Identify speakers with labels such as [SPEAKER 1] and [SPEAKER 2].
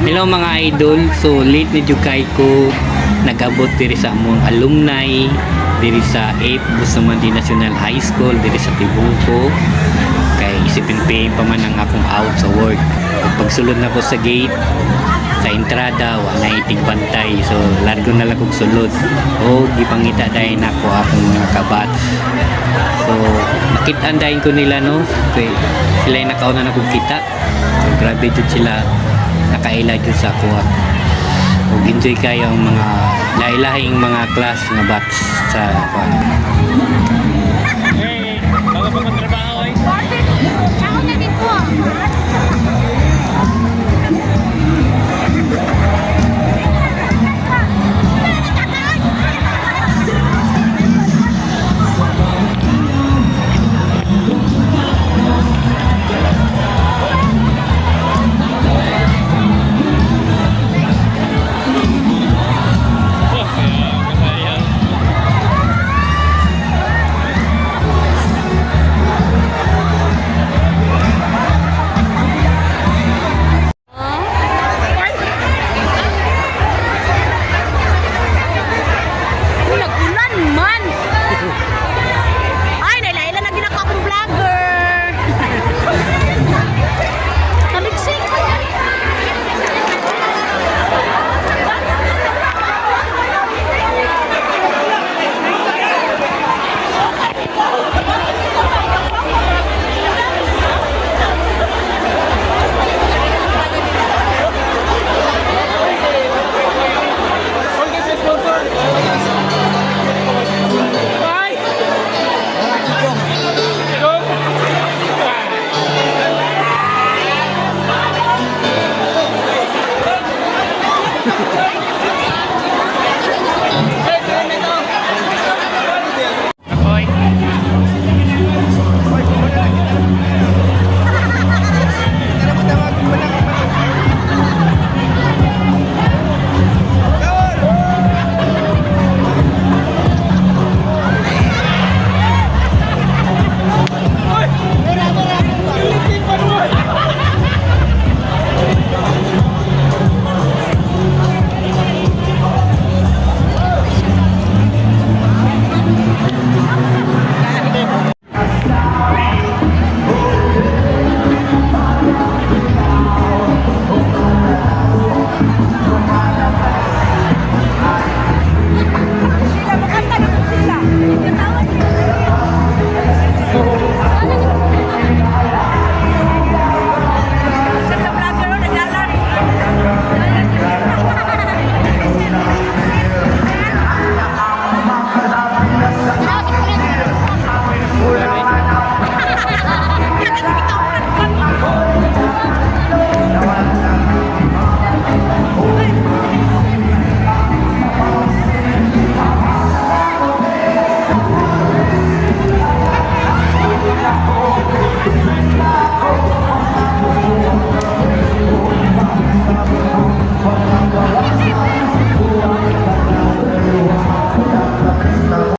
[SPEAKER 1] Hello, mga idol. So late na jud kay ko nag-abot diri sa among alumni diri sa A. Bustamante National High School diri sa Tibungko kay 7 p.m. pa man ang akong out sa work. Ug pagsulod na ko sa gate, sa entrada, wa na bantay, so largo na lang kog sulod o gipangita dayon nako akong mga ka-batch. So nakitaan dayon ko nila, no, kay sila yung nakauna na kog kita. So grabe jud sila nakaila jud sa ako ug enjoy kayo ang mga lahi-lahing mga class nga batch sa kuan.